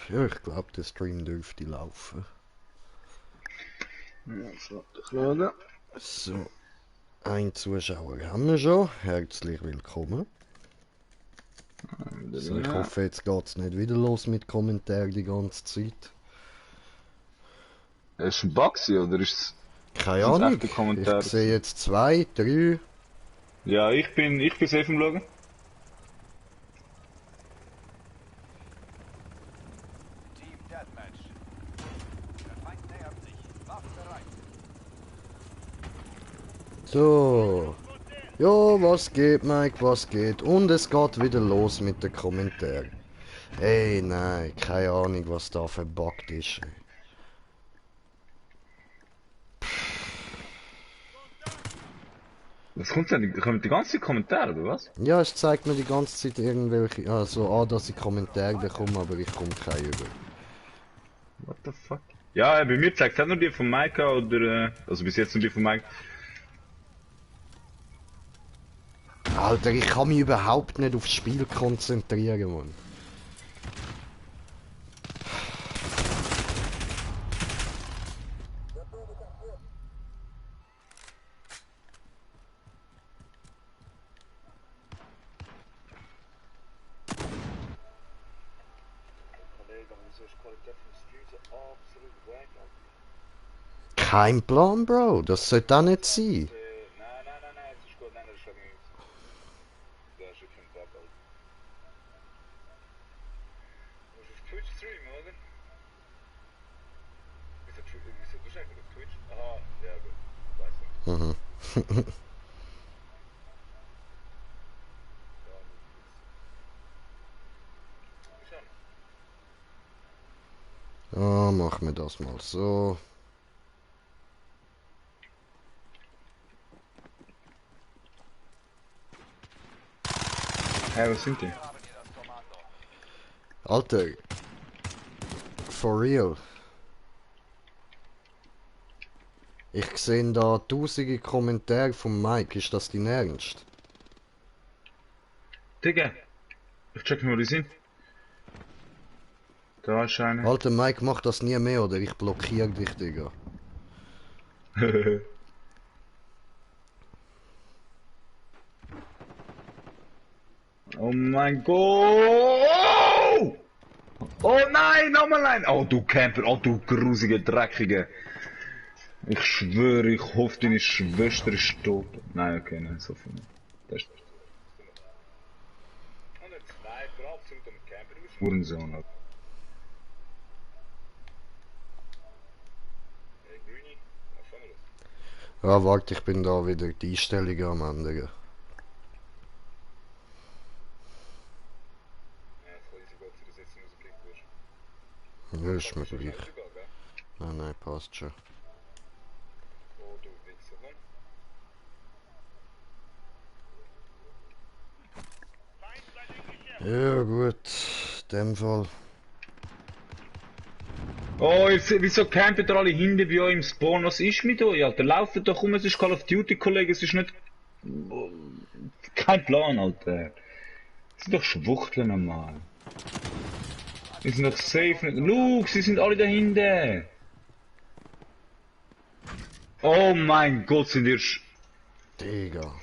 Ja, ich glaube, der Stream dürfte laufen. Ja, so, ich schaue. So, ein Zuschauer haben wir schon. Herzlich willkommen. So, ich hoffe, jetzt geht es nicht wieder los mit Kommentaren die ganze Zeit. Ist ein Bug oder ist es... Keine Sind Ahnung. echte Kommentare Ich sehe gewesen? jetzt 2, 3. Ja, ich bin safe im Schauen. Team Deathmatch. Der Feind nähert sich. Waffen bereit. So. Jo, was geht, Mike, was geht? Und es geht wieder los mit den Kommentaren. Ey, nein, keine Ahnung, was da verbuggt ist. Was kommt denn? Kommen die ganzen Kommentare, oder was? Ja, es zeigt mir die ganze Zeit irgendwelche, also dass ich Kommentare bekomme, aber ich komme keine über. What the fuck? Ja, bei mir zeigt es auch nur die von Mike oder... Also bis jetzt nur die von Mike. Alter, ich kann mich überhaupt nicht aufs Spiel konzentrieren, Mann. Kein Plan, Bro. Das sollte auch nicht sein. Nein, es ist gut, nein, das ist schon nicht. Das ist schon Tag alt. Das ist Twitch Stream, oder? Wieso du sagst auf Twitch? Aha, ja gut. Weiß nicht. Ja, machen wir das mal so. Hey, was sind die? Alter. For real. Ich sehe da tausende Kommentare von Mike. Ist das dein Ernst? Digga! Ich check mal, wo die sind. Da ist einer. Alter, Mike, mach das nie mehr, oder ich blockiere dich, Digga. Oh mein Gott! Oh nein, nochmal ein! Oh du Camper, oh du grusige Dreckige! Ich schwöre, ich hoffe, deine Schwester ist tot. Nein, okay, nein, so viel nicht. Das ist... Hurensohn. Ja, warte, ich bin da wieder die Einstellungen am ändern. Ja, ist mir gleich. Nein, passt schon. Ja gut, in dem Fall. Oh, jetzt, wieso campen ihr alle hinten bei euch im Spawn? Was ist mit euch, Alter? Lauft doch um, es ist Call of Duty, Kollege, es ist nicht... Kein Plan, Alter. Das sind doch Schwuchteln normal. Die sind doch safe nicht... Luke, sie sind alle da hinten! Oh mein Gott, sind ihr... Digga.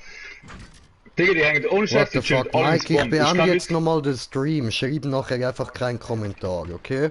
Digga, die hängen ohne Scheiß, What the die chillen fuck, alle im Mike, ich Spawn. Das beende kann jetzt nochmal den Stream. Schreib nachher einfach keinen Kommentar, okay?